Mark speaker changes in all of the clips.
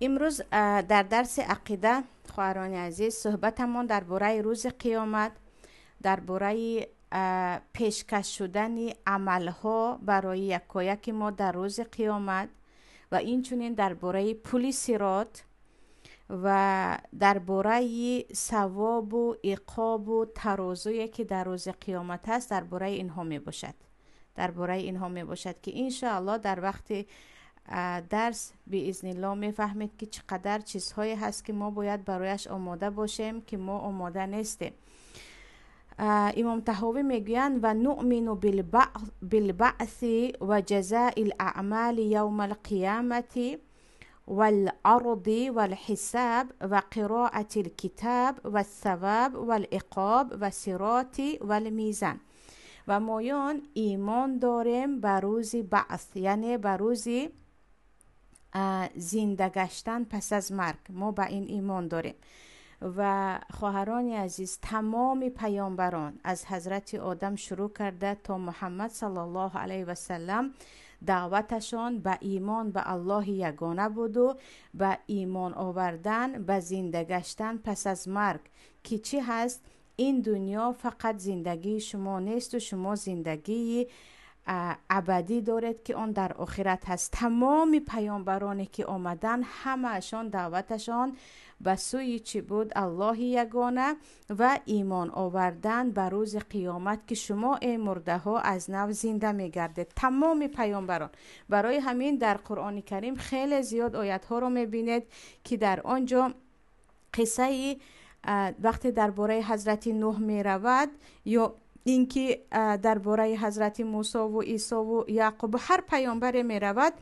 Speaker 1: Имрӯз дар дарси ақида, хоҳарони азиз, суҳбатамон дар бораи рӯзи қиёмат, дар бораи пешкаш шудани амалҳо барои якояки мо дар рӯзи қиёмат ва инчунин дар бораи пули сирот ва дар бораи савобу иқобу тарозуе, ки дар рӯзи қиёмат аст, дар бораи инҳо мебошад, дар бораи инҳо мебошад, ки иншоаллоҳ дар вақти дарс биизниллоҳ мефаҳмед, ки чӣ қадар чизҳое ҳаст, ки мо бояд барояш омода бошем, ки мо омода нестем. Имом Таҳовӣ мегӯянд: ва нуъмину билбаъси ва ҷазаи лаъмали явма алқиямати валарди валҳисаб ва қироати лкитаб вассаваб валиқоб ва сироти валмизан. Ва моён имон дорем ба рӯзи баъс, яъне ба рӯзи зинда гаштан пас аз марг. Мо ба ин имон дорем. Ва хоҳарони азиз, тамоми паёмбарон аз ҳазрати Одам шурӯъ карда то Муҳаммад саллаллоҳу алайҳи васаллам даъваташон ба имон ба Аллоҳи ягона буду ба имон овардан ба зинда гаштан пас аз марг, ки чӣ ҳаст ин дунё, фақат зиндагии шумо несту шумо зиндагии абадӣ доред, ки он дар охират ҳаст. Тамоми паёмбароне, ки омаданд, ҳамаашон даъваташон ба сӯи чӣ буд? Аллоҳи ягона ва имон овардан ба рӯзи қиёмат, ки шумо, эй мурдаҳо, аз нав зинда мегардед. Тамоми паёмбарон. Барои ҳамин дар Қуръони Карим хеле зиёд оятҳоро мебинед, ки дар он ҷо қиссаи вақте дар бораи ҳазрати Нӯҳ меравад ё ин ки дар бораи ҳазрати Мусову Исову Яъқубу ҳар паёмбаре меравад,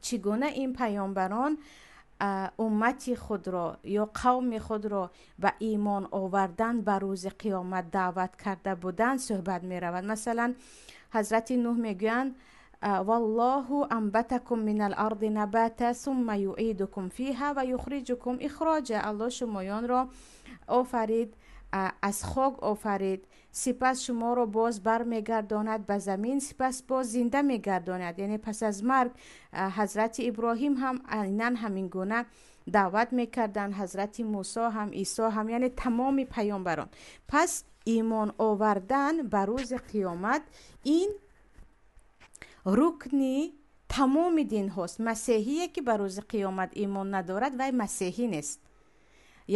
Speaker 1: чӣ гуна ин паёмбарон уммати худро ё қавми худро ба имон овардан ба рӯзи қиёмат даъват карда буданд, суҳбат меравад. Масалан, ҳазрати Нӯҳ мегӯянд: валлоҳу анбатакум минал арди набата сумма юидукум фиҳа ва юхриҷукум ихроҷа. Аллоҳ шумоёнро офарид, аз хок офарид, сипас шуморо боз бармегардонад ба замин, сипас боз зинда мегардонад, яъне пас аз марг. Ҳазрати Иброҳим ҳам айнан ҳамин гуна даъват мекарданд, ҳазрати Мусо ҳам, Исо ҳам, яъне тамоми паёмбарон. Пас имон овардан ба рӯзи қиёмат ин рукни тамоми динҳост. Масеҳие, ки ба рӯзи қиёмат имон надорад, вай масеҳӣ нест.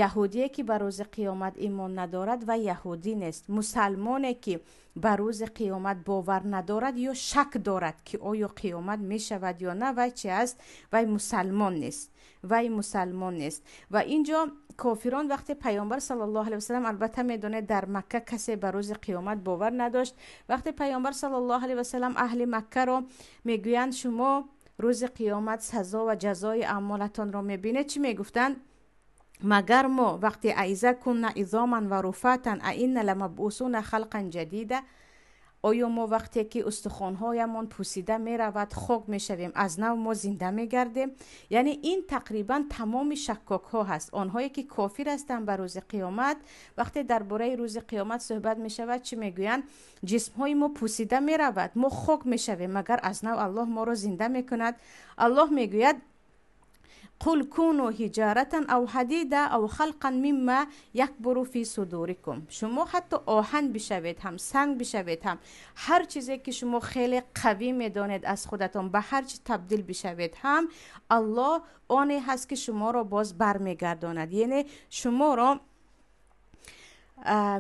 Speaker 1: Яҳудие, ки ба рӯзи қиёмат имон надорад, вай яҳудӣ нест. Мусалмоне, ки ба рӯзи қиёмат бовар надорад ё шак дорад, ки оё қиёмат мешавад ё на, вай чи аст? Вай мусалмон нест, вай мусалмон нест. Ва ин ҷо кофирон вақте паёмбар саллаллоҳу алайҳи васаллам, албатта медонед, дар Макка касе ба рӯзи қиёмат бовар надошт, вақте паёмбар саллаллоҳу алайҳи васаллам аҳли Маккаро мегӯянд: шумо рӯзи қиёмат сазо ва ҷазои аъмолатонро мебинед, чӣ мегуфтанд? Магар мо вақте аиза кунна изоман ва руфатан аинна ламабусуна халқан ҷадида, оё мо вақте ки устухонҳоямон пӯсида меравад, хок мешавем, аз нав мо зинда мегардем? Яъне ин тақрибан тамоми шаккокҳо ҳаст, онҳое ки кофир ҳастанд ба рӯзи қиёмат. Вақте дар бораи рӯзи қиёмат суҳбат мешавад, чӣ мегӯянд? Ҷисмҳои мо пӯсида меравад, мо хок мешавем, магар аз нав Аллоҳ моро зинда мекунад? Аллоҳ мегӯяд: қул куну ҳиҷаратан ав ҳадида ав халқан мимма якбуру фи судурикум. Шумо ҳатто оҳан бишавед ҳам, санг бишавед ҳам, ҳар чизе ки шумо хеле қавӣ медонед аз худатон, ба ҳар чи табдил бишавед ҳам, Аллоҳ оне ҳаст, ки шуморо боз бармегардонад, яъне шуморо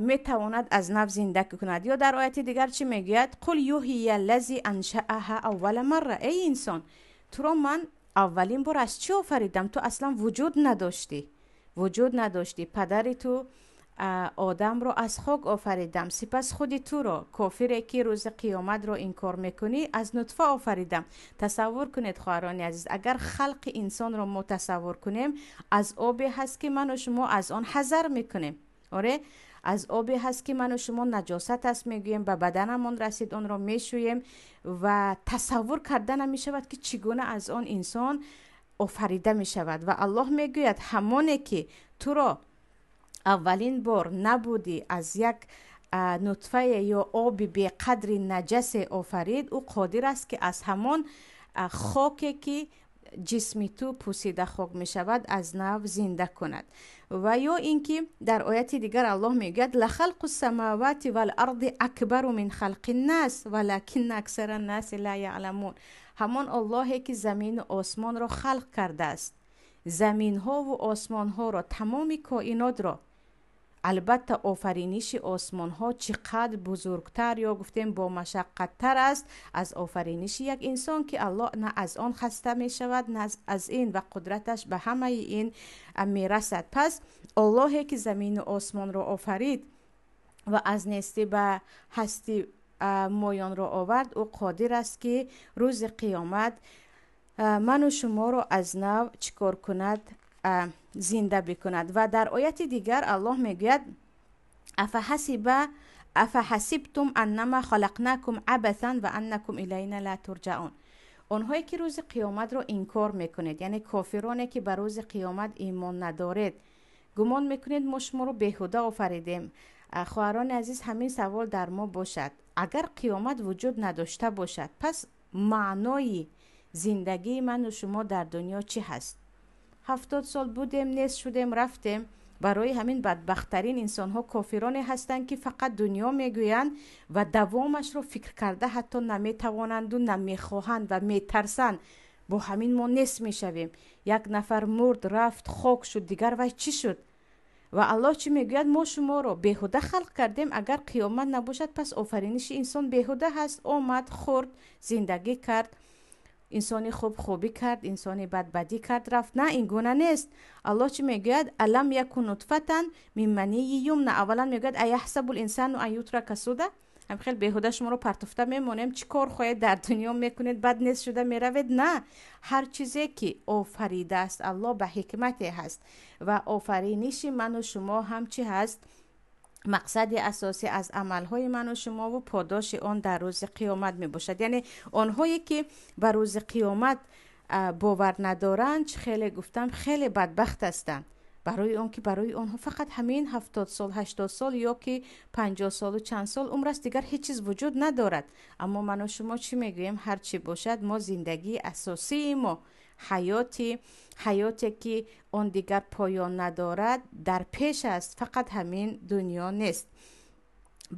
Speaker 1: метавонад аз нав зинда кунад. Ё дар ояти дигар чӣ мегӯяд? Қул юҳия лази аншааҳа аввала марра. Эй инсон, туро ман аввалин бор аз чӣ офаридам? Ту аслан вуҷуд надоштӣ, вуҷуд надоштӣ. Падари ту Одамро аз хок офаридам, сипас худи туро, кофире ки рӯзи қиёматро инкор мекунӣ, аз нутфа офаридам. Тасаввур кунед, хоҳарони азиз, агар халқи инсонро мо тасаввур кунем, аз обе ҳаст, ки ману шумо аз он ҳазар мекунем. Оре, аз обе ҳаст, ки ману шумо наҷосат аст мегӯем, ба баданамон расид, онро мешӯем ва тасаввур карда намешавад, ки чӣ гуна аз он инсон офарида мешавад. Ва Аллоҳ мегӯяд: ҳамоне ки туро аввалин бор набудӣ, аз як нутфае ё оби беқадри наҷасе офарид, ӯ қодир аст, ки аз ҳамон хоке ки ҷисми ту пусида хок мешавад, аз нав зинда кунад. Ва ё ин ки дар ояти дигар Аллоҳ мегӯяд: лахалқу самавати вал-арди акбару мин халқи ннас валакинна аксара ннаси ла яъламун. Ҳамон Аллоҳе ки замину осмонро халқ кардааст, заминҳову осмонҳоро, тамоми коинотро, албатта офариниши осмонҳо чӣ қадр бузургтар ё гуфтем бомашаққаттар аст аз офариниши як инсон, ки Аллоҳ на аз он хаста мешавад, на аз ин, ва қудраташ ба ҳамаи ин мерасад. Пас Аллоҳе ки замину осмонро офарид ва аз нестӣ ба ҳастӣ моёнро овард, ӯ қодир аст, ки рӯзи қиёмат ману шуморо аз нав чӣ кор кунад? Зинда бикунад. Ва дар ояти дигар Аллоҳ мегӯяд: афаҳасибтум аннама халақнакум абасан ва аннакум илайна ла турҷаун. Онҳое ки рӯзи қиёматро инкор мекунед, яъне кофироне ки ба рӯзи қиёмат имон надоред, гумон мекунед мо шуморо беҳуда офаридем? Хоҳарони азиз, ҳамин савол дар мо бошад: агар қиёмат вуҷуд надошта бошад, пас маънои зиндагии ману шумо дар дунё чӣ ҳаст? 70 сол будем, нест шудем, рафтем. Барои ҳамин бадбахттарин инсонҳо кофироне ҳастанд, ки фақат дунё мегӯянд ва давомашро фикр карда ҳатто наметавонанду намехоҳанд ва метарсанд. Бо ҳамин мо нест мешавем. Як нафар мурд, рафт, хок шуд, дигар вай чӣ шуд? Ва Аллоҳ чӣ мегӯяд? Мо шуморо беҳуда халқ кардем? Агар қиёмат набошад, пас офариниши инсон беҳуда ҳаст. Омад, хӯрд, зиндагӣ кард, инсони хуб хубӣ кард, инсони бад бадӣ кард, рафт. На, ин гуна нест. Аллоҳ чӣ мегӯяд? Алам яку нутфатан мин манийи юмна. Аввалан мегӯяд: аяҳсабу линсану ан ютрака суда. Ҳам хел беҳуда шуморо партофта мемонем, чӣ кор хоҳед дар дунё мекунед, бад нест шуда меравед? На, ҳар чизе ки офаридааст Аллоҳ ба ҳикмате ҳаст ва офариниши ману шумо ҳам чӣ ҳаст? Мақсади асосӣ аз амалҳои ману шумову подоши он дар рӯзи қиёмат мебошад. Яъне онҳое ки ба рӯзи қиёмат бовар надоранд, чӣ хеле гуфтам, хеле бадбахт ҳастанд, барои он ки барои онҳо фақат ҳамин 70 сол, 80 сол ё ки 50 солу чанд сол умр аст, дигар ҳеҷ чиз вуҷуд надорад. Аммо ману шумо чӣ мегӯем? Ҳар чӣ бошад, мо зиндагии асосии мо, ҳаёте ки он дигар поён надорад, дар пеш аст, фақат ҳамин дунё нест.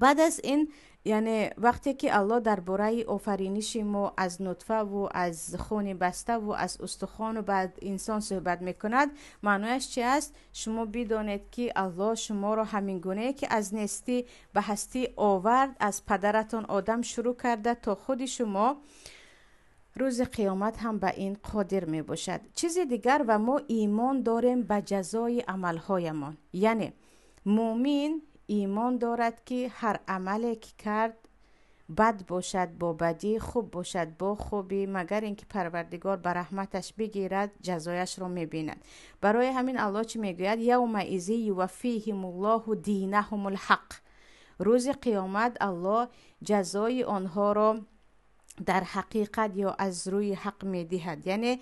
Speaker 1: Баъд аз ин, яъне вақте ки Аллоҳ дар бораи офариниши мо аз нутфаву аз хуни баставу аз устухону баъд инсон суҳбат мекунад, маънояш чи аст? Шумо бидонед, ки Аллоҳ шуморо ҳамин гунае ки аз нестӣ ба ҳастӣ овард, аз падаратон Одам шурӯъ карда то худи шумо, рӯзи қиёмат ҳам ба ин қодир мебошад. Чизи дигар, ва мо имон дорем ба ҷазои амалҳоямон. Яъне муъмин имон дорад, ки ҳар амале ки кард, бад бошад бо бадӣ, хуб бошад бо хубӣ, магар ин ки Парвардигор ба раҳматаш бигирад, ҷазояшро мебинад. Барои ҳамин Аллоҳ чӣ мегӯяд? Явмаизи юваффиҳимуллоҳу динаҳумул ҳақ. Рӯзи қиёмат Аллоҳ ҷазои онҳоро дар ҳақиқат ё аз рӯи ҳақ медиҳад. Яъне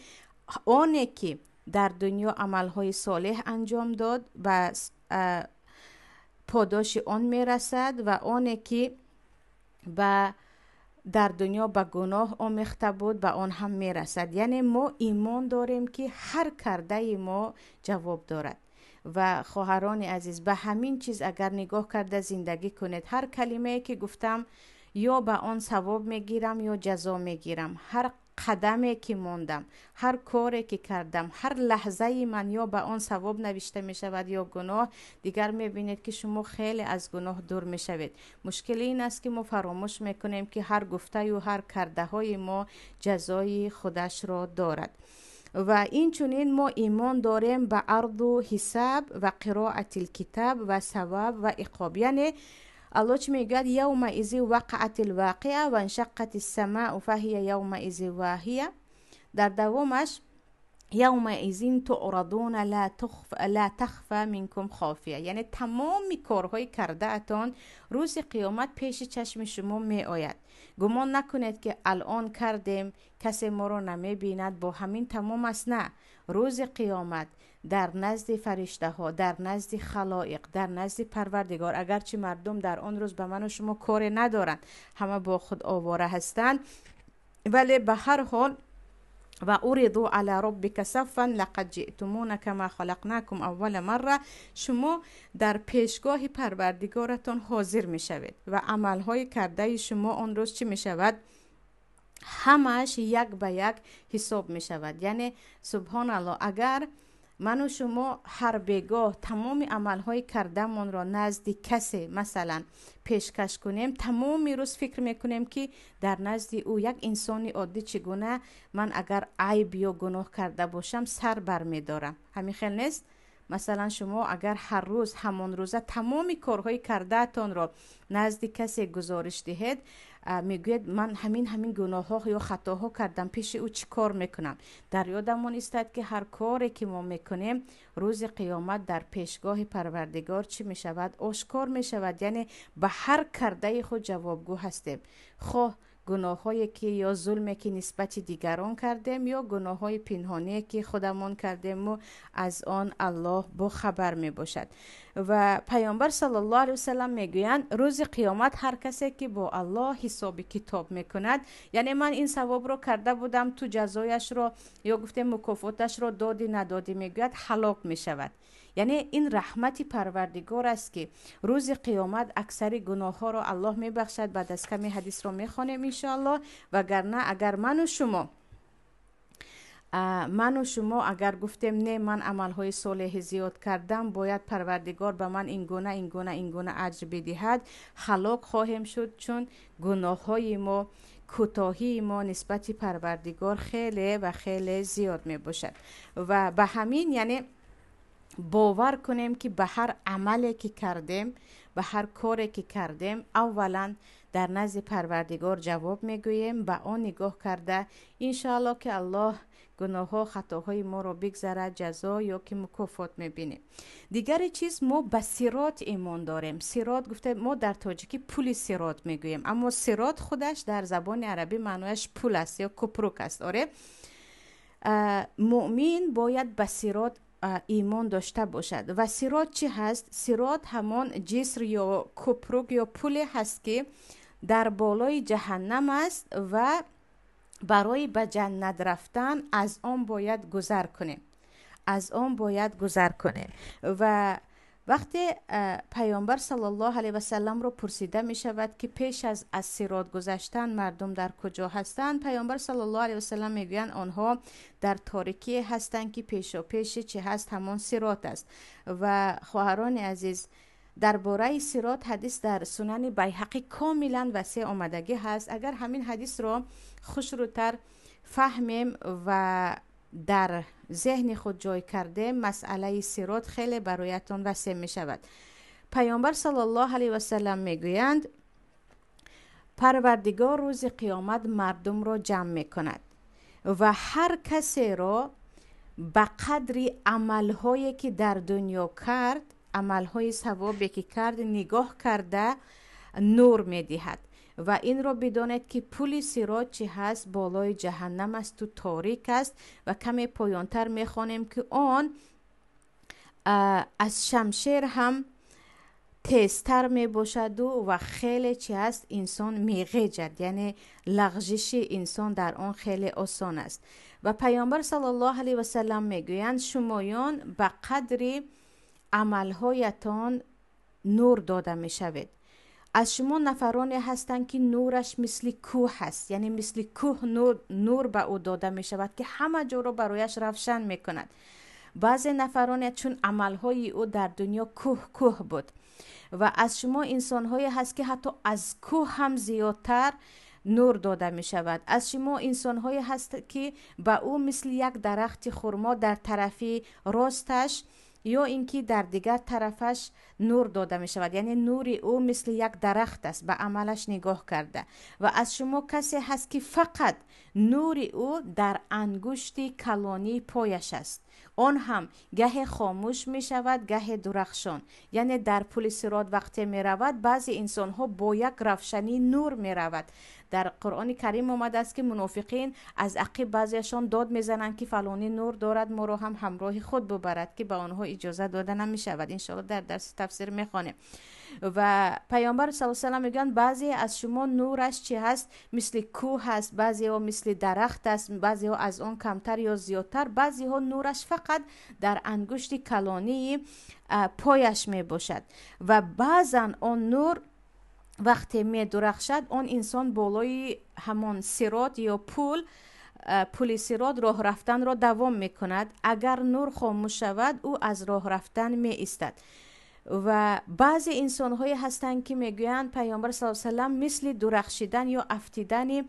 Speaker 1: оне ки дар дунё амалҳои солеҳ анҷом дод, ба подоши он мерасад ва оне ки ба дар дунё ба гуноҳ омехта буд, ба он ҳам мерасад. Яъне мо имон дорем, ки ҳар кардаи мо ҷавоб дорад. Ва хоҳарони азиз, ба ҳамин чиз агар нигоҳ карда зиндагӣ кунед, ҳар калимае ки гуфтам, ё ба он савоб мегирам, ё ҷазо мегирам. Ҳар қадаме ки мондам, ҳар коре ки кардам, ҳар лаҳзаи ман ё ба он савоб навишта мешавад, ё гуноҳ. Дигар мебинед, ки шумо хеле аз гуноҳ дур мешавед. Мушкили ин аст, ки мо фаромӯш мекунем, ки ҳар гуфтаю ҳар кардаҳои мо ҷазои худашро дорад. Ва инчунин мо имон дорем ба арду ҳисаб ва қироати лкитаб ва саваб ва иқоб. Яъне Аллоҳ чӣ мегӯяд? Явмаизи вақаати лвоқиа ва иншаққати ссамау фаҳия явмаизи воҳия. Дар давомаш: явмаизин туърадуна ла тахфа минкум хофия. Яъне тамоми корҳои кардаатон рӯзи қиёмат пеши чашми шумо меояд. Гумон накунед, ки алон кардем, касе моро намебинад, бо ҳамин тамом аст. На, рӯзи қиёмат дар назди фариштаҳо, дар назди халоиқ, дар назди Парвардигор, агарчи мардум дар он рӯз ба ману шумо коре надоранд, ҳама бо худ овора ҳастанд, вале ба ҳар ҳол Ва уриду ала роббика саффан лақад ҷиътумуна кама халақнакум аввала марра. Шумо дар пешгоҳи Парвардигоратон ҳозир мешавед ва амалҳои кардаи шумо он рӯз чӣ мешавад? Ҳамааш як ба як ҳисоб мешавад. Яъне субҳоналлоҳ, агар ману шумо ҳар бегоҳ тамоми амалҳои кардамонро назди касе масалан пешкаш кунем, тамоми рӯз фикр мекунем, ки дар назди ӯ, як инсони оддӣ, чӣ гуна ман агар айб ё гуноҳ карда бошам, сар бармедорам. Ҳамин хел нест? Масалан, шумо агар ҳар рӯз ҳамон рӯза тамоми корҳои кардаатонро назди касе гузориш диҳед, мегӯяд: ман ҳамин гуноҳҳо ё хатоҳо кардам, пеши ӯ чӣ кор мекунам? Дар ёдамон истад, ки ҳар коре ки мо мекунем, рӯзи қиёмат дар пешгоҳи Парвардигор чӣ мешавад? Ошкор мешавад. Яъне ба ҳар кардаи худ ҷавобгӯ ҳастем, хоҳ гуноҳҳое ки ё зулме ки нисбати дигарон кардем, ё гуноҳҳои пинҳоние ки худамон кардему аз он Аллоҳ бохабар мебошад. Ва Паёмбар саллаллоҳу алайҳи васаллам мегӯянд: рӯзи қиёмат ҳар касе ки бо Аллоҳ ҳисоби китоб мекунад, яъне ман ин савобро карда будам, ту ҷазояшро ё гуфтем мукофоташро додӣ, надодӣ, мегӯяд, ҳалок мешавад. Яъне ин раҳмати Парвардигор аст, ки рӯзи қиёмат аксари гуноҳҳоро Аллоҳ мебахшад. Баъд аз каме ҳадисро мехонем, иншоаллоҳ. Вагарна агар ману шумо агар гуфтем: не, ман амалҳои солеҳи зиёд кардам, бояд Парвардигор ба ман ин гуна, ин гуна, ин гуна аҷр бидиҳад, ҳалок хоҳем шуд, чун гуноҳҳои мо, кӯтоҳии мо нисбати Парвардигор хеле ва хеле зиёд мебошад. Ва ба ҳамин, яъне бовар кунем, ки ба ҳар амале ки кардем, ба ҳар коре ки кардем, аввалан дар назди Парвардигор ҷавоб мегӯем. Ба он нигоҳ карда, иншоаллоҳ, ки Аллоҳ гуноҳҳо, хатоҳои моро бигзарад, ҷазо ё ки мукофот мебинем. Дигари чиз, мо ба сирот имон дорем. Сирот гуфта, мо дар тоҷикӣ пули сирот мегӯем, аммо сирот худаш дар забони арабӣ маънояш пул аст ё купрук аст. Оре, муъмин бояд ба сирот имон дошта бошад. Ва сирот чӣ ҳаст? Сирот ҳамон ҷиср ё купрук ё пуле ҳаст, ки дар болои ҷаҳаннам аст ва барои ба ҷаннат рафтан аз он бояд гузар кунем, аз он бояд гузар кунем. Ва вақте Паёмбар саллаллоҳу алайҳи васалламро пурсида мешавад, ки пеш аз сирот гузаштан мардум дар куҷо ҳастанд, Паёмбар саллаллоҳу алайҳи васаллам мегӯянд: онҳо дар торикие ҳастанд, ки пешопеши чӣ ҳаст? Ҳамон сирот аст. Ва хоҳарони азиз, дар бораи сирот ҳадис дар Сунани Байҳақӣ комилан васеъ омадагӣ ҳаст. Агар ҳамин ҳадисро хушрӯтар фаҳмем ва дар зеҳни худ ҷой кардем, масъалаи сирот хеле бароятон васеъ мешавад. Паёмбар саллаллоҳу алайҳи васаллам мегӯянд: Парвардигор рӯзи қиёмат мардумро ҷамъ мекунад ва ҳар касеро ба қадри амалҳое ки дар дунё кард, амалҳои савобе ки кард, нигоҳ карда нур медиҳад. Ва инро бидонед, ки пули сирот чӣ ҳаст? Болои ҷаҳаннам асту торик аст. Ва каме поёнтар мехонем, ки он аз шамшер ҳам тезтар мебошаду ва хеле чӣ аст? Инсон меғеҷад, яъне лағжиши инсон дар он хеле осон аст. Ва Паёмбар саллаллоҳу алайҳи васаллам мегӯянд: шумоён ба қадри амалҳоятон нур дода мешавед. Аз шумо нафароне ҳастанд, ки нураш мисли кӯҳ аст, яъне мисли кӯҳ нур ба ӯ дода мешавад, ки ҳама ҷоро барояш равшан мекунад. Баъзе нафароне, чун амалҳои ӯ дар дунё кӯҳ кӯҳ буд. Ва аз шумо инсонҳое ҳаст, ки ҳатто аз кӯҳ ҳам зиёдтар нур дода мешавад. Аз шумо инсонҳое ҳаст, ки ба ӯ мисли як дарахти хурмо дар тарафи росташ ё ин ки дар дигар тарафаш нур дода мешавад, яъне нури ӯ мисли як дарахт аст, ба амалаш нигоҳ карда. Ва аз шумо касе ҳаст, ки фақат нури ӯ дар ангушти калонии пояш аст, он ҳам гаҳе хомӯш мешавад, гаҳе дурахшон. Яъне дар пули сирот вақте меравад, баъзе инсонҳо бо як равшании нур меравад. Дар Қуръони Карим омадааст, ки мунофиқин аз ақиб баъзеашон дод мезананд, ки фалонӣ нур дорад, моро ҳам ҳамроҳи худ бубарад, ки ба онҳо иҷоза дода намешавад. Иншоалло, дар дарси тафсир мехонем. Ва Паёмбар саллаллоҳу алайҳи васаллам мегӯянд, баъзе аз шумо нураш чӣ ҳаст? Мисли кӯҳ ҳаст, баъзеҳо мисли дарахт аст, баъзеҳо аз он камтар ё зиёдтар, баъзеҳо нураш фақат дар ангушти калонии пояш мебошад. Ва баъзан он нур вақте медурахшад, он инсон болои ҳамон сирот ё пули сирот роҳ рафтанро давом мекунад. Агар нур хомӯш шавад, ӯ аз роҳ рафтан меистад. Ва баъзе инсонҳое ҳастанд, ки мегӯянд Паёмбар саллаллоҳу алайҳи васаллам, мисли дурахшидан ё афтидани,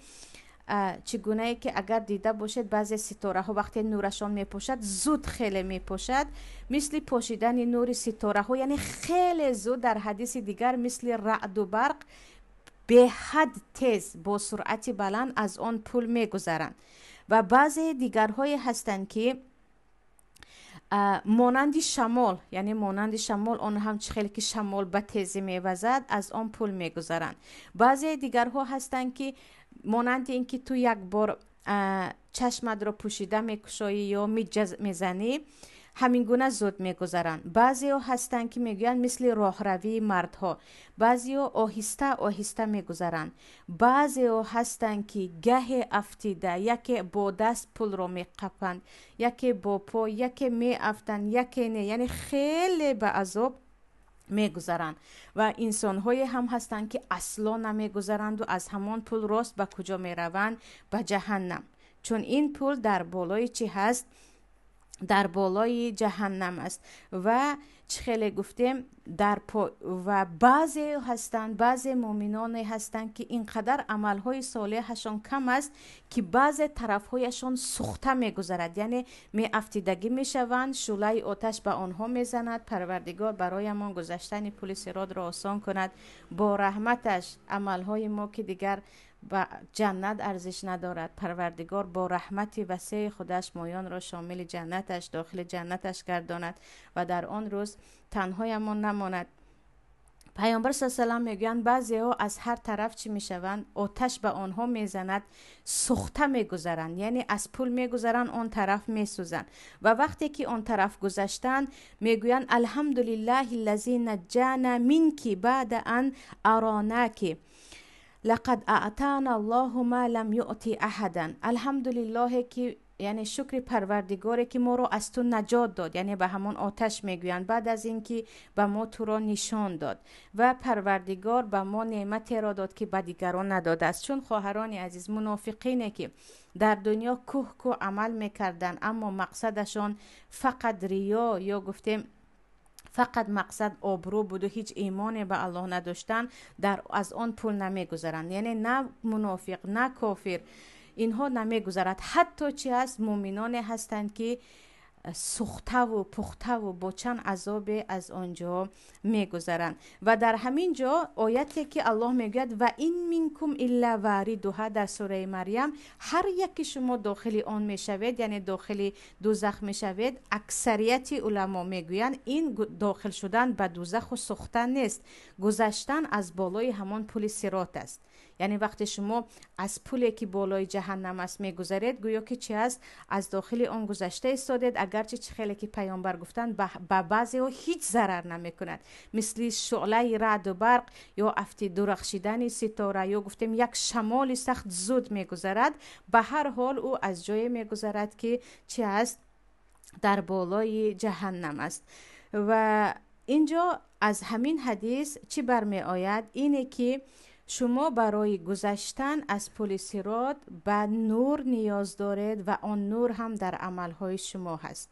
Speaker 1: чӣ гунае ки агар дида бошед, баъзе ситораҳо вақте нурашон мепошад, зуд хеле мепошад, мисли пошидани нури ситораҳо, яъне хеле зуд. Дар ҳадиси дигар мисли раъду барқ беҳад тез, бо суръати баланд аз он пул мегузаранд. Ва баъзе дигарҳое ҳастанд, ки монанди шамол, яъне монанди шамол, он ҳам чӣ хеле ки шамол ба тезӣ мевазад, аз он пул мегузаранд. Баъзе дигарҳо ҳастанд, ки монанди ин ки ту як бор чашматро пӯшида мекушоӣ ё миҷа мезанӣ, ҳамин гуна зуд мегузаранд. Баъзеҳо ҳастанд, ки мегӯянд мисли роҳравии мардҳо, баъзеҳо оҳиста оҳиста мегузаранд, баъзеҳо ҳастанд, ки гаҳе афтида, яке бо даст пулро меқапанд, яке бо по, яке меафтанд, яке не, яъне хеле ба азоб мегузаранд. Ва инсонҳое ҳам ҳастанд, ки асло намегузаранду аз ҳамон пул рост ба куҷо мераванд? Ба ҷаҳаннам. Чун ин пул дар болои чӣ ҳаст? Дар болои ҷаҳаннам аст. Ва чӣ хеле гуфтем, дар ва баъзе ҳастанд, баъзе муъминоне ҳастанд, ки ин қадар амалҳои солеҳашон кам аст, ки баъзе тарафҳояшон сӯхта мегузарад, яъне меафтидагӣ мешаванд, шӯълаи оташ ба онҳо мезанад. Парвардигор бароямон гузаштани пули сиротро осон кунад бо раҳматаш. Амалҳои мо ки дигар ба ҷаннат арзиш надорад, Парвардигор бо раҳмати васеи худаш моёнро шомили ҷаннаташ, дохили ҷаннаташ гардонад ва дар он рӯз танҳоямон намонад. Паёмбар саллаллоҳу алайҳи васаллам мегӯянд, баъзеҳо аз ҳар тараф чӣ мешаванд? Оташ ба онҳо мезанад, сӯхта мегузаранд, яъне аз пул мегузаранд, он тараф месӯзанд. Ва вақте ки он тараф гузаштанд, мегӯянд: алҳамдулиллаҳи ллази наҷҷана минки баъда ан аронаки, лақад аътана Аллоҳу ма лам юъти аҳадан. Алҳамдулиллоҳе ки, яъне шукри Парвардигоре ки моро аз ту наҷот дод, яъне ба ҳамон оташ мегӯянд, баъд аз ин ки ба мо туро нишон дод ва Парвардигор ба мо неъматеро дод, ки ба дигарон надодааст. Чун хоҳарони азиз, мунофиқине ки дар дунё кӯҳ кӯҳ амал мекарданд, аммо мақсадашон фақат риё ё гуфтем фақат мақсад обрӯ буду ҳеҷ имоне ба Аллоҳ надоштанд, дар аз он пул намегузаранд. Яъне на мунофиқ, на кофир, инҳо намегузарад. Ҳатто чи ҳаст, муъминоне ҳастанд, ки сӯхтаву пухтаву бо чанд азобе аз он ҷо мегузаранд. Ва дар ҳамин ҷо ояте ки Аллоҳ мегӯяд: ва ин минкум илла варидуҳа, дар сураи Марьям, ҳар яки шумо дохили он мешавед, яъне дохили дузах мешавед. Аксарияти уламо мегӯянд, ин дохил шудан ба дузаху сӯхтан нест, гузаштан аз болои ҳамон пули сирот аст. Яъне вақте шумо аз пуле ки болои ҷаҳаннам аст мегузаред, гӯё ки чи аст, аз дохили он гузашта истодед. Агарчи чӣ хеле ки Паёмбар гуфтанд, ба баъзеҳо ҳеҷ зарар намекунад, мисли шӯълаи раъду барқ ё афти дурахшидани ситора ё гуфтем як шамоли сахт зуд мегузарад. Ба ҳар ҳол ӯ аз ҷое мегузарад, ки чи аст, дар болои ҷаҳаннам аст. Ва инҷо аз ҳамин ҳадис чӣ бармеояд? Ине ки шумо барои гузаштан аз пули сирот ба нур ниёз доред ва он нур ҳам дар амалҳои шумо ҳаст,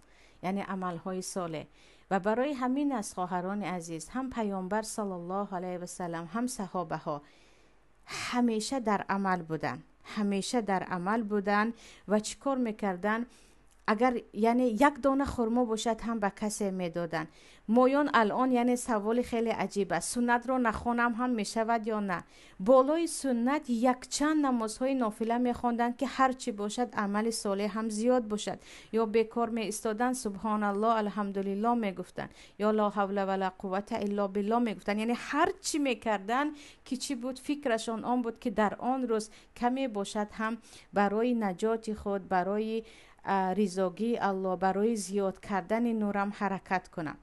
Speaker 1: яъне амалҳои солеҳ. Ва барои ҳамин аст, хоҳарони азиз, ҳам Паёмбар саллаллоҳу алайҳи васаллам, ҳам саҳобаҳо ҳамеша дар амал буданд, ҳамеша дар амал буданд. Ва чӣ кор мекарданд? Агар яъне як дона хурмо бошад ҳам ба касе медоданд. Моён алон, яъне саволи хеле аҷиб аст: суннатро нахонам ҳам мешавад ё на? Болои суннат якчанд намозҳои нофила мехонданд, ки ҳар чӣ бошад, амали солеҳ ҳам зиёд бошад. Ё бекор меистоданд, субҳоналлоҳ, алҳамдулиллоҳ мегуфтанд, ё ло ҳавла вала қуввата илло биллоҳ мегуфтанд. Яъне ҳар чӣ мекарданд, ки чӣ буд, фикрашон он буд, ки дар он рӯз каме бошад ҳам барои наҷоти худ, барои ризогии Аллоҳ, барои зиёд кардани нурам ҳаракат кунам.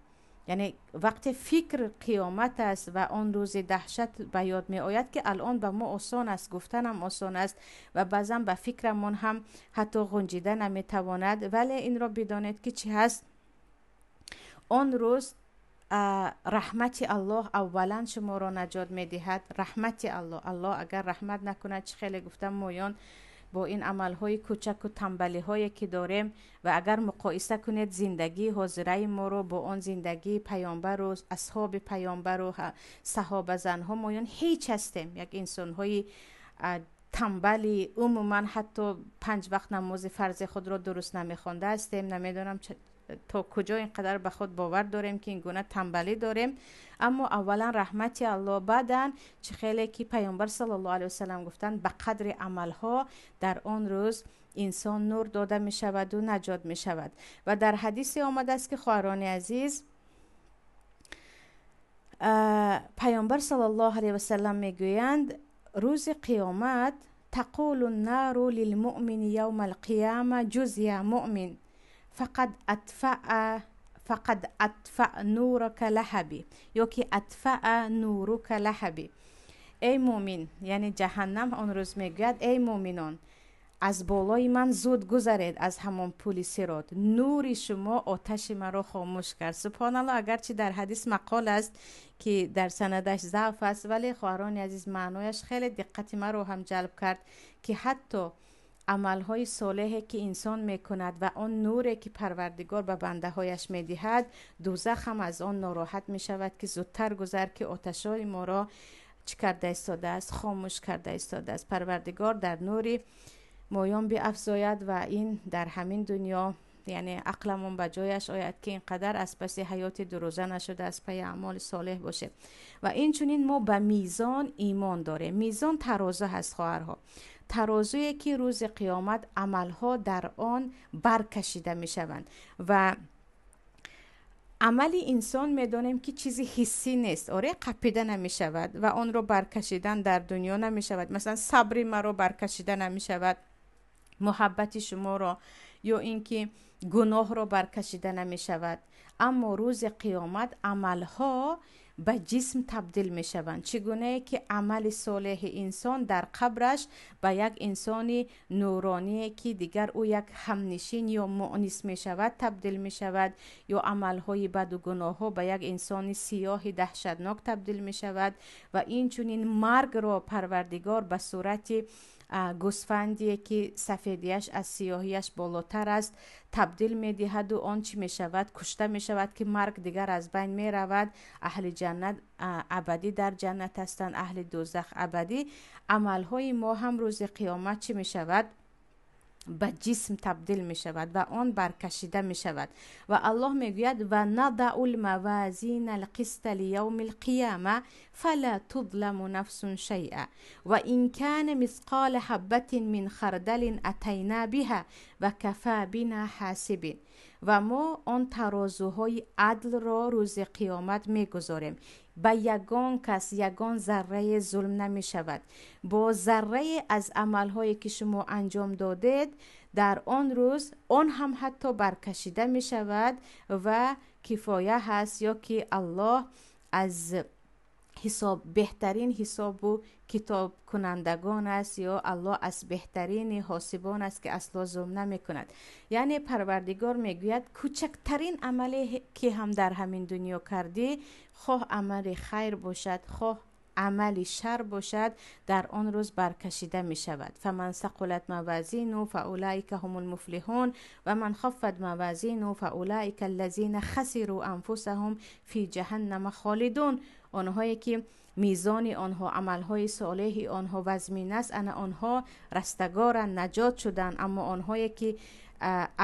Speaker 1: Яъне вақте фикр қиёмат аст ва он рӯзи даҳшат ба ёд меояд, ки алон ба мо осон аст, гуфтанам осон аст ва баъзан ба фикрамон ҳам ҳатто ғунҷида наметавонад, вале инро бидонед, ки чӣ ҳаст? Он рӯз раҳмати Аллоҳ аввалан шуморо наҷот медиҳад. Раҳмати Аллоҳ. Аллоҳ агар раҳмат накунад, чӣ хеле гуфтам, моён бо ин амалҳои кӯчаку тамбалиҳое ки дорем, ва агар муқоиса кунед зиндагии ҳозираи моро бо он зиндагии паёмбару асҳоби паёмбару саҳобазанҳо, моён ҳеҷ ҳастем, як инсонҳои тамбали, умуман ҳатто 5 вақт намози фарзи худро дуруст намехонда ҳастем. Намедонам, то куҷо ин қадар ба худ бовар дорем, ки ин гуна тамбалӣ дорем. Аммо аввалан раҳмати Аллоҳ, баъдан чӣ хеле ки паёмбар саллаллоҳу алайҳи васаллам гуфтанд, ба қадри амалҳо дар он рӯз инсон нур дода мешаваду наҷот мешавад. Ва дар ҳадисе омадааст, ки, хоҳарони азиз, паёмбар саллаллоҳу алайҳи васаллам мегӯянд: рӯзи қиёмат تقول النار للمؤمن يوم القيامة جز يا مؤمن فقد أطفأ نورك لهبي ё ки أطفأ نورك لهبي. Эй мӯмин, яъне ҷаҳаннам он рӯз мегӯяд: эй мӯминон, аз болои ман зуд гузаред, аз ҳамон пули сирот, нури шумо оташи маро хомӯш кард. Субҳоналло, агарчи дар ҳадис мақол аст, ки дар санадаш заъф аст, вале, хоҳарони азиз, маънояш хеле диққати маро ҳам ҷалб кард, ки ҳатто амалҳои солеҳе ки инсон мекунад ва он нуре ки Парвардигор ба бандаҳояш медиҳад, дӯзах ҳам аз он нороҳат мешавад, ки зудтар гузар, ки оташҳои моро чӣ карда истодааст? Хомӯш карда истодааст. Парвардигор дар нури моён биафзояд ва ин дар ҳамин дунё, яъне ақламон ба ҷояш ояд, ки ин қадар аз паси ҳаёти дурӯза нашуда, аз пайи аъмоли солеҳ бошем. Ва инчунин мо ба мизон имон дорем. Мизон тарозу ҳаст, хоҳарҳо, тарозуе ки рӯзи қиёмат амалҳо дар он баркашида мешаванд. Ва амали инсон, медонем, ки чизи ҳиссӣ нест, оре, қапида намешавад ва онро баркашидан дар дунё намешавад. Масалан, сабри маро баркашида намешавад, муҳаббати шуморо ё ин ки гуноҳро баркашида намешавад. Аммо рӯзи қиёмат амалҳо ба ҷисм табдил мешаванд. Чӣ гунае ки амали солеҳи инсон дар қабраш ба як инсони нуроние, ки дигар ӯ як ҳамнишин ё муонис мешавад, табдил мешавад, ё амалҳои баду гуноҳҳо ба як инсони сиёҳи даҳшатнок табдил мешавад. Ва инчунин маргро Парвардигор ба сурати гӯсфандие, ки сафедияш аз сиёҳияш болотар аст, табдил медиҳаду он чӣ мешавад? Кушта мешавад, ки марг дигар аз байн меравад. Аҳли ҷаннат абадӣ дар ҷаннат ҳастанд, аҳли дӯзах абадӣ. Амалҳои мо ҳам рӯзи қиёмат чӣ мешавад? Ба ҷисм табдил мешавад ва он баркашида мешавад. Ва Аллоҳ мегӯяд: ونضع الموازين القسط ليوم القيامة فلا تظلم نفس شيئا وإن كان مثقال حبة من خردل أتينا بها وكفى بنا حاسبين. Ва мо он тарозуҳои адлро рӯзи қиёмат мегузорем, ба ягон кас ягон заррае зулм намешавад. Бо заррае аз амалҳое ки шумо анҷом додед, дар он рӯз он ҳам ҳатто баркашида мешавад ва кифоя ҳаст, ё ки Аллоҳ аз ҳисоб беҳтарин ҳисобу китобкунандагон аст, ё Аллоҳ аз беҳтарини ҳосибон аст, ки асло зулм намекунад. Яъне Парвардигор мегӯяд: кӯчактарин амале ки ҳам дар ҳамин дунё кардӣ, хоҳ амали хайр бошад, хоҳ амали шар бошад, дар он рӯз баркашида мешавад. فمن ثقلت موازينه فأولئك هم المفلحون ومن خفت موازينه فأولئك الذين خسروا أنفسهم في جهنم خالدون. Онҳое ки мизони онҳо, амалҳои солеҳи онҳо вазмин аст, ана онҳо растагоранд, наҷот шуданд. Аммо онҳое ки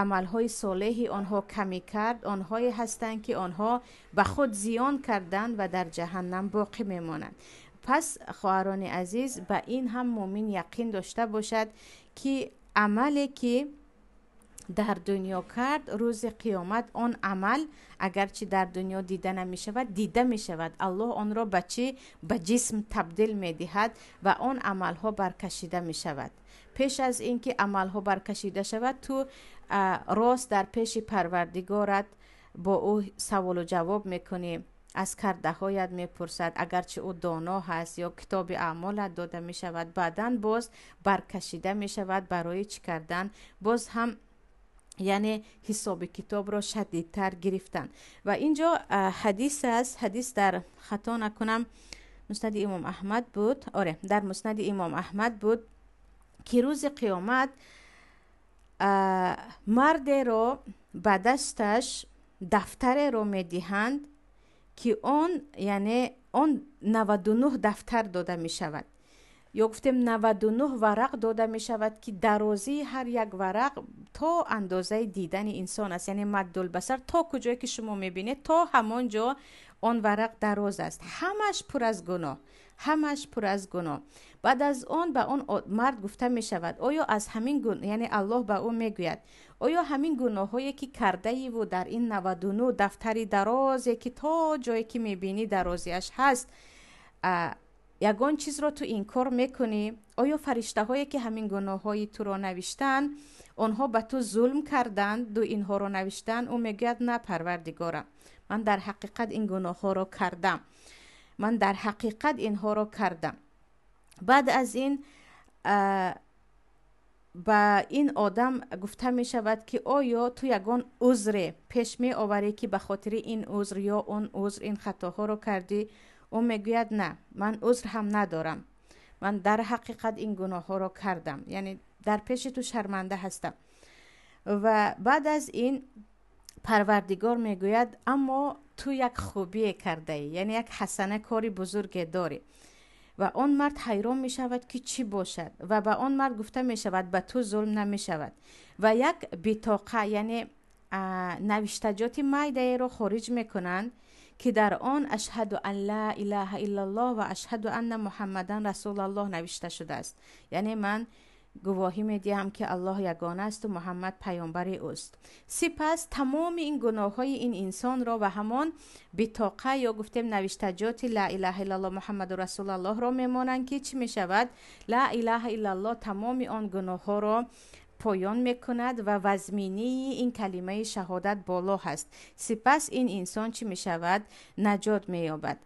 Speaker 1: амалҳои солеҳи онҳо камӣ кард, онҳое ҳастанд, ки онҳо ба худ зиён карданд ва дар ҷаҳаннам боқӣ мемонанд. Пас, хоҳарони азиз, ба ин ҳам мӯмин яқин дошта бошад, ки амале ки дар дунё кард, рӯзи қиёмат он амал агарчи дар дунё дида намешавад, дида мешавад. Аллоҳ онро ба чӣ? Ба ҷисм табдил медиҳад ва он амалҳо баркашида мешавад. Пеш аз ин ки амалҳо баркашида шавад, ту рост дар пеши Парвардигорат Бо ӯ саволу ҷавоб мекунӣ, аз кардаҳоят мепурсад, агарчи ӯ доно ҳаст, ё китоби аъмолат дода мешавад, баъдан боз баркашида мешавад барои чӣ кардан, боз ҳам яъне ҳисоби китобро шадидтар гирифтан. Ва инҷо ҳадис аст, ҳадис дар, хато накунам, Муснади Имом Аҳмад буд, оре, дар Муснади Имом Аҳмад буд, ки рӯзи қиёмат мардеро ба дасташ дафтареро медиҳанд, ки он, яъне он 99 дафтар дода мешавад, ё гуфтем 99 варақ дода мешавад, ки дарозии ҳар як варақ то андозаи дидани инсон аст, яъне маддулбасар, то куҷое ки шумо мебинед, то ҳамон ҷо он варақ дароз аст. Ҳамаш пур аз гуноҳ, ҳамаш пур аз гуноҳ. Баъд аз он ба он мард гуфта мешавад: оё аз ҳамин, яъне Аллоҳ ба ӯ мегӯяд: оё ҳамин гуноҳҳое ки кардаиву дар ин 99 дафтари дарозе, ки то ҷое ки мебинӣ дарозиаш ҳаст, ягон чизро ту инкор мекунӣ? Оё фариштаҳое, ки ҳамин гуноҳҳои туро навиштанд, онҳо ба ту зулм карданд ду инҳоро навиштанд? Ӯ мегӯяд: на, Парвардигорам, ман дар ҳақиқат ин гуноҳҳоро кардам, ман дар ҳақиқат инҳоро кардам. Баъд аз ин ба ин одам гуфта мешавад, ки оё ту ягон узре пеш меоварӣ, ки ба хотири ин узр ё он узр ин хатоҳоро кардӣ? Ӯ мегӯяд: на, ман узр ҳам надорам, ман дар ҳақиқат ин гуноҳҳоро кардам, яъне дар пеши ту шарманда ҳастам. Ва баъд аз ин Парвардигор мегӯяд: аммо ту як хубие кардаӣ, яъне як ҳасана, кори бузурге дорӣ. Ва он мард ҳайрон мешавад, ки чӣ бошад. Ва ба он мард гуфта мешавад: ба ту зулм намешавад. Ва як битоқа, яъне навиштаҷоти майдаеро хориҷ мекунанд, ки дар он ашҳаду ан ла илаҳа иллаллоҳ ва ашҳаду анна Муҳаммадан расулаллоҳ навишта шудааст, яъне ман гувоҳӣ медиҳам, ки Аллоҳ ягона асту Муҳаммад паёмбари ӯст. Сипас тамоми ин гуноҳҳои ин инсонро ва ҳамон битоқа, ё гуфтем навиштаҷоти ла илаҳа иллаллоҳ Муҳаммаду расулаллоҳро мемонанд, ки чӣ мешавад? Ла илаҳа иллаллоҳ тамоми он гуноҳҳоро поён мекунад ва вазминии ин калимаи шаҳодат боло ҳаст. Сипас ин инсон чӣ мешавад? Наҷот меёбад.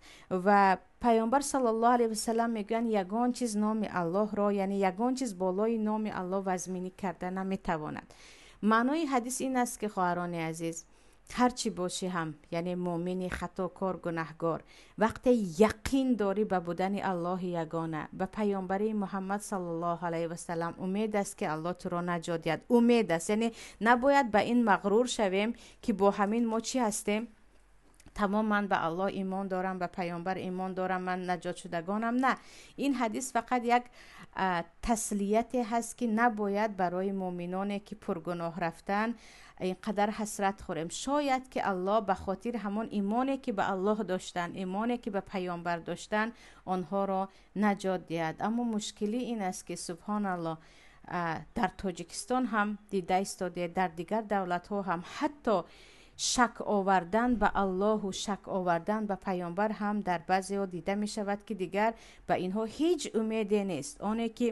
Speaker 1: Ва Паёмбар саллаллоҳу алайҳи васалам мегӯянд: ягон чиз номи Аллоҳро, яъне ягон чиз болои номи Аллоҳ вазминӣ карда наметавонад. Маънои ҳадис ин аст, ки, хоҳарони азиз, ҳар чӣ бошӣ ҳам, яъне муъмини хатокор, гунаҳгор, вақте яқин дорӣ ба будани Аллоҳи ягона, ба паёмбарии Муҳаммад саллаллоҳу алайҳи васалам, умед аст, ки Аллоҳ туро наҷот диҳад. Умед аст, яъне набояд ба ин мағрур шавем, ки бо ҳамин мо чӣ ҳастем, тамом, ман ба Аллоҳ имон дорам, ба паёмбар имон дорам, ман наҷотшудагонам. На, ин ҳадис фақат як таслияте ҳаст, ки набояд барои муъминоне, ки пургуноҳ рафтан, ин қадар ҳасрат хӯрем. Шояд ки Аллоҳ ба хотири ҳамон имоне, ки ба Аллоҳ доштанд, имоне, ки ба паёмбар доштанд, онҳоро наҷот диҳад. Аммо мушкилӣ ин аст, ки субҳоналлоҳ, дар Тоҷикистон ҳам дида истоде, дар дигар давлатҳо ҳам ҳатто шак овардан ба Аллоҳу шак овардан ба паёмбар ҳам дар баъзеҳо дида мешавад, ки дигар ба инҳо ҳеҷ умеде нест. Оне ки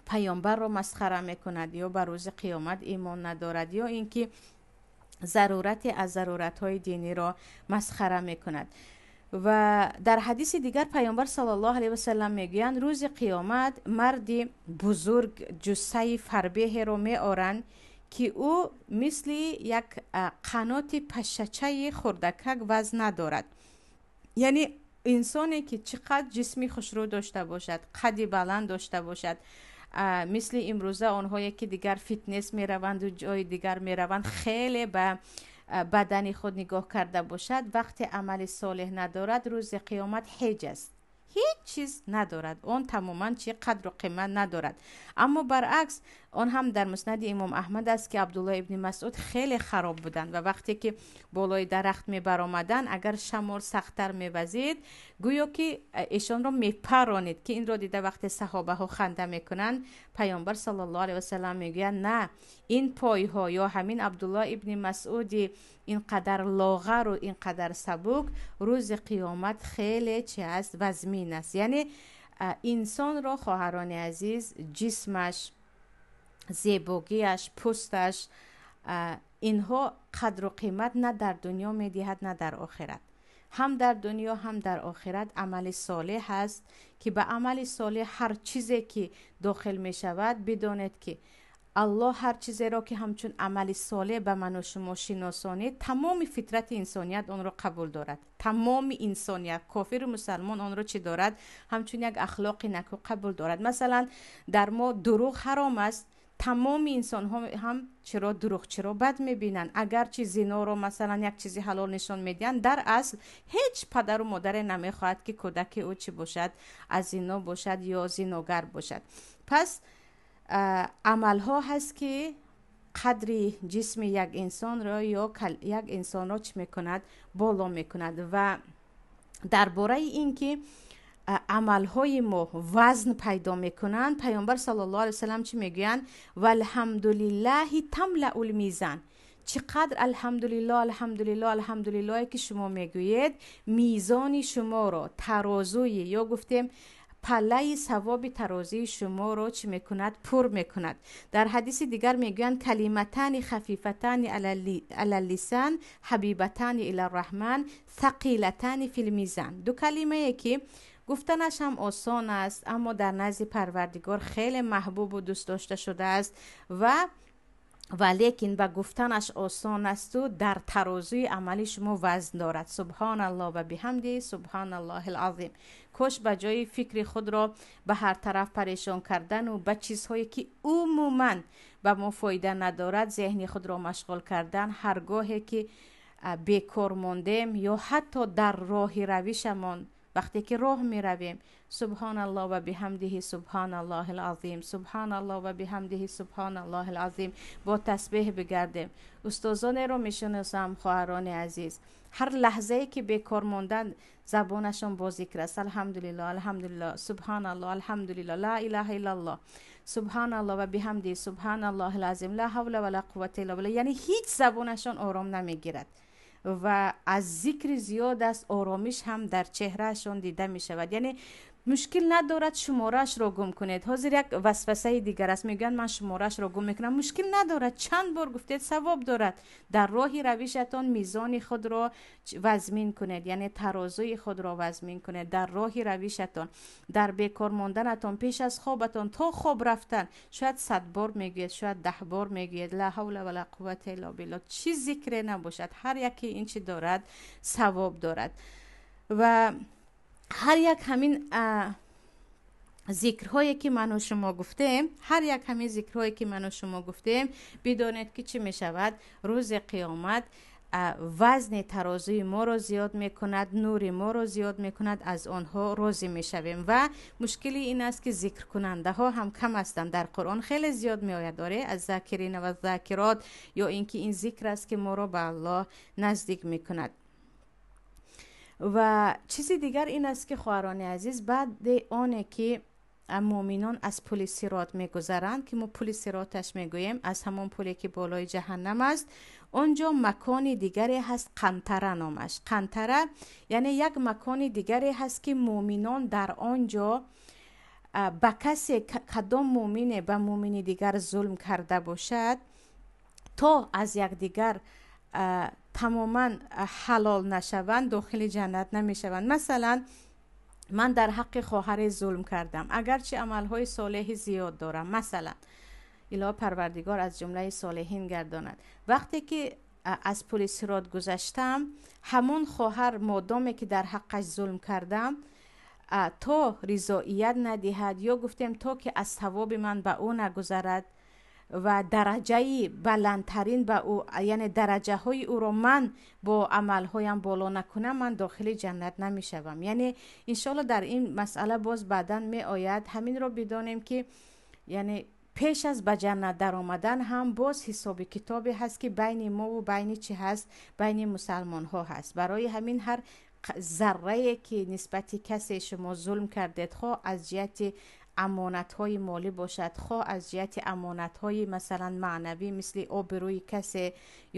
Speaker 1: паёмбарро масхара мекунад ё ба рӯзи қиёмат имон надорад, ё ин ки зарурате аз заруратҳои диниро масхара мекунад. Ва дар ҳадиси дигар Паёмбар саллаллоҳу алайҳи васалам мегӯянд: рӯзи қиёмат марди бузург ҷуссаи фарбеҳеро меоранд, ки ӯ мисли як қаноти пашшачаи хурдакак вазн надорад. Яъне инсоне ки чӣ қадр ҷисми хушрӯ дошта бошад, қадди баланд дошта бошад, мисли имрӯза онҳое ки дигар фитнес мераванду ҷои дигар мераванд, хеле ба бадани худ нигоҳ карда бошад, вақте амали солеҳ надорад, рӯзи қиёмат ҳеҷ аст, ҳеҷ чиз надорад, он тамоман чи қадру қимат надорад. Аммо баръакс, он ҳам дар Муснади Имом Аҳмад аст, ки Абдулло ибни Масъуд хеле хароб буданд ва вақте ки болои дарахт мебаромаданд, агар шамол сахттар мевазид, гӯё ки эшонро мепаронид, ки инро дида вақте саҳобаҳо ханда мекунанд, Паёмбар саллаллоҳу алайҳи васалам мегӯянд: на, ин пойҳо ё ҳамин Абдулло ибни Масъуди ин қадар лоғару ин қадар сабук рӯзи қиёмат хеле чи аст? Вазмин аст. Яъне инсонро, хоҳарони азиз, ҷисмаш, зебогиаш, пӯсташ Инҳо қадру қимат на дар дунё медиҳад, на дар охират. Ҳам дар дунё, ҳам дар охират амали солеҳ ҳаст, ки ба амали солеҳ ҳар чизе ки дохил мешавад, бидонед ки Аллоҳ ҳар чизеро ки ҳамчун амали солеҳ ба ману шумо шиносонид, тамоми фитрати инсоният онро қабул дорад. Тамоми инсоният, кофиру мусалмон, онро чӣ дорад? Ҳамчун як ахлоқи наку қабул дорад. Масалан, дар мо дурӯғ ҳаром аст, тамоми инсонҳо ҳам чиро дурӯғчиро бад мебинанд. Агарчи зиноро, масалан, як чизи ҳалол нишон медиҳанд, дар асл ҳеҷ падару модаре намехоҳад, ки кӯдаки ӯ чӣ бошад, аз зино бошад ё зиногар бошад. Пас амалҳо ҳаст, ки қадри ҷисми як инсонро ё як инсонро чӣ мекунад? Боло мекунад. Ва дар бораи ин ки амалҳои мо вазн пайдо мекунанд, Пайғамбар саллаллоҳу алайҳи васаллам чӣ мегӯянд? Валҳамдулиллаҳи тамлаул мизан. Чӣ қадр алҳамдулиллоҳ, алҳамдулиллоҳ, алҳамдулиллоҳе ки шумо мегӯед, мизони шуморо, тарозуи ё гуфтем паллаи савоби тарозии шуморо чӣ мекунад? Пур мекунад. Дар ҳадиси дигар мегӯянд: калиматани хафифатани ала лисан, ҳабибатани ила раҳман, сақилатани фил мизан. Ду калимае ки гуфтанаш ҳам осон аст, аммо дар назди Парвардигор хеле маҳбубу дӯст дошта шудааст ва лекин ба гуфтанаш осон асту дар тарозуи амали шумо вазн дорад. Субҳоналлоҳ ва биҳамди субҳоналлоҳил азим. Кош ба ҷои фикри худро ба ҳар тараф парешон кардану ба чизҳое ки умуман ба мо фоида надорад зеҳни худро машғул кардан, ҳар гоҳе ки бекор мондем ё ҳатто дар роҳи равишамон, вақте ки роҳ меравем, субҳоналлоҳ ва биҳамдиҳи субҳоналлоҳил азим, субҳоналлоҳ ва биҳамдиҳи субҳоналлоҳил азим, бо тасбеҳ бигардем. Устозонеро мешиносам, хоҳарони азиз, ҳар лаҳзае ки бекор мондан, забонашон бо зикр аст: алҳамдулиллоҳ, алҳамдулиллоҳ, субҳоналлоҳ, алҳамдулиллоҳ, ла илаҳа иллаллоҳ, субҳоналлоҳ ва биҳамди субҳоналлоҳил азим, ла ҳавла ва ла қуввата илла биллоҳ. Яъне ҳеҷ забонашон ором намегирад ва аз зикри зиёд аст, оромиш ҳам дар чеҳраашон дида мешавад. Яъне мушкил надорад шумораашро гум кунед. Ҳозир як васвасаи дигар аст, мегӯянд: ман шумораашро гум мекунам. Мушкил надорад, чанд бор гуфтед, савоб дорад. Дар роҳи равишатон мизони худро вазмин кунед, яъне тарозуи худро вазмин кунед дар роҳи равишатон, дар бекор монданатон, пеш аз хобатон то хоб рафтан шояд 100 бор мегӯед, шояд 10 бор мегӯед: ла ҳавла ва ла қуввата илла биллоҳ. Чӣ зикре набошад, ҳар яке ин чӣ дорад? Савоб дорад. Ва ҳар як ҳамин зикрҳое ки ману шумо гуфтем, ҳар як ҳамин зикрҳое ки ману шумо гуфтем, бидонед ки чӣ мешавад? Рӯзи қиёмат вазни тарозуи моро зиёд мекунад, нури моро зиёд мекунад, аз онҳо розӣ мешавем. Ва мушкили ин аст, ки зикркунандаҳо ҳам кам ҳастанд. Дар Қуръон хеле зиёд меояд, оре, аз закирина ва закирот, ё ин ки ин зикр аст, ки моро ба Аллоҳ наздик мекунад. Ва чизи дигар ин аст, ки хоҳарони азиз, баъди оне ки муъминон аз пули сирот мегузаранд, ки мо пули сироташ мегӯем, аз ҳамон пуле ки болои ҷаҳаннам аст, он ҷо макони дигаре ҳаст, Қантара номаш. Қантара яъне як макони дигаре ҳаст, ки муъминон дар он ҷо ба касе, кадом муъмине ба муъмини дигар зулм карда бошад, то аз якдигар тамоман ҳалол нашаванд, дохили ҷаннат намешаванд. Масалан, ман дар ҳаққи хоҳаре зулм кардам, агарчи амалҳои солеҳи зиёд дорам, масалан, илоҳ Парвардигор аз ҷумлаи солеҳин гардонад, вақте ки аз пули сирот гузаштам, ҳамон хоҳар, модоме ки дар ҳаққаш зулм кардам, то ризоият надиҳад ё гуфтем то ки аз савоби ман ба ӯ нагузарад ва дараҷаи баландтарин ба ӯ, яъне дараҷаҳои ӯро ман бо амалҳоям боло накунам, ман дохили ҷаннат намешавам. Яъне иншоалло дар ин масъала боз баъдан меояд. Ҳаминро бидонем, ки яъне пеш аз ба ҷаннат даромадан ҳам боз ҳисоби китобе ҳаст, ки байни мову байни чӣ ҳаст, байни мусалмонҳо ҳаст. Барои ҳамин ҳар заррае ки нисбати касе шумо зулм кардед, хоҳ аз ҷиҳати амонатҳои молӣ бошад, хоҳ аз ҷиҳати амонатҳои масалан маънавӣ, мисли обрӯи касе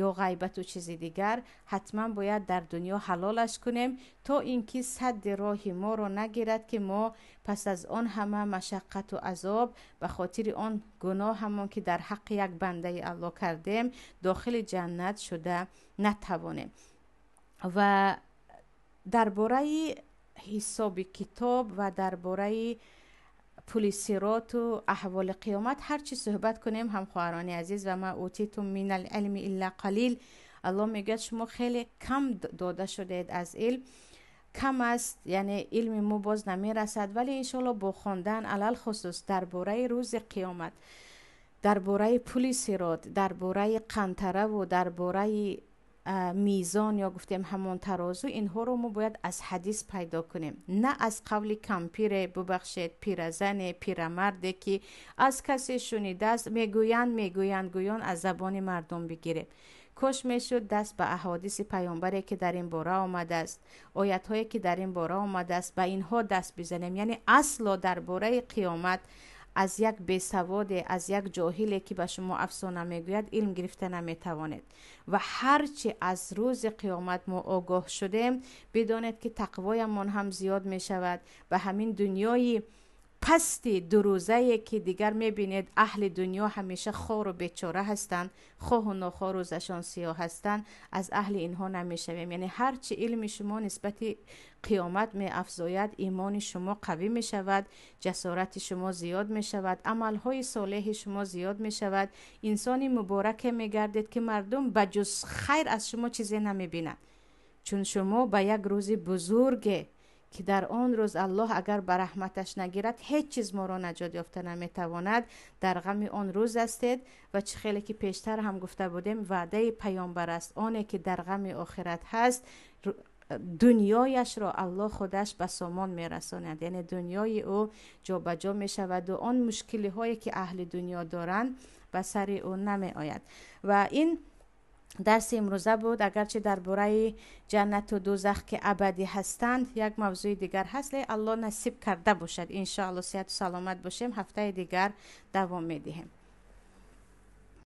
Speaker 1: ё ғайбату чизи дигар, ҳатман бояд дар дунё ҳалолаш кунем, то ин ки садди роҳи моро нагирад, ки мо пас аз он ҳама машаққату азоб ба хотири он гуноҳамон, ки дар ҳаққи як бандаи Аллоҳ кардем, дохили ҷаннат шуда натавонем. Ва дар бораи ҳисоби китоб ва дар бораи пули сироту аҳволи қиёмат ҳар чӣ суҳбат кунем, ҳам хоҳарони азиз, ва ма утитум минал илми илла қалил, Аллоҳ мегӯяд, шумо хеле кам дода шудаед аз илм, кам аст, яъне илми мо боз намерасад, вале иншоалло бо хондан, алалхусус дар бораи рӯзи қиёмат, дар бораи пули сирот, дар бораи қантараву дар бораи мизон ё гуфтем ҳамон тарозу, инҳоро мо бояд аз ҳадис пайдо кунем, на аз қавли кампире, бубахшед, пиразане, пирамарде, ки аз касе шунидааст, мегӯянд, мегӯянд, гӯён аз забони мардум бигирем. Кош мешуд даст ба аҳодиси паёмбаре, ки дар ин бора омадааст, оятҳое, ки дар ин бора омадааст, ба инҳо даст бизанем. Яъне асло дар бораи қиёмат аз як бесаводе, аз як ҷоҳиле, ки ба шумо афсона мегӯяд, илм гирифта наметавонед. Ва ҳарчи аз рӯзи қиёмат мо огоҳ шудем, бидонед, ки тақвоямон ҳам зиёд мешавад. Ба ҳамин дунёи пасти дурӯзае, ки дигар мебинед, аҳли дунё ҳамеша хору бечора ҳастанд, хоҳу нохоҳ рӯзашон сиёҳ ҳастанд, аз аҳли инҳо намешавем. Яъне ҳарчи илми шумо нисбати қиёмат меафзояд, имони шумо қавӣ мешавад, ҷасорати шумо зиёд мешавад, амалҳои солеҳи шумо зиёд мешавад, инсони мубораке мегардед, ки мардум ба ҷуз хайр аз шумо чизе намебинад, чун шумо ба як рӯзи бузурге, ки дар он рӯз Аллоҳ агар ба раҳматаш нагирад, ҳеҷ чиз моро наҷот ёфта наметавонад, дар ғами он рӯз ҳастед. Ва чӣ хеле ки пештар ҳам гуфта будем, ваъдаи паёмбар аст: оне ки дар ғами охират ҳаст, дунёяшро Аллоҳ худаш ба сомон мерасонад, яъне дунёи ӯ ҷобаҷо мешаваду он мушкилиҳое, ки аҳли дунё доранд, ба сари ӯ намеояд. Ва ин дарси имрӯза буд. Агарчи дар бораи ҷаннату дӯзах, ки абадӣ ҳастанд, як мавзӯи дигар ҳаст, ле Аллоҳ насиб карда бошад, иншоалло, сиҳату саломат бошем, ҳафтаи дигар давом медиҳем.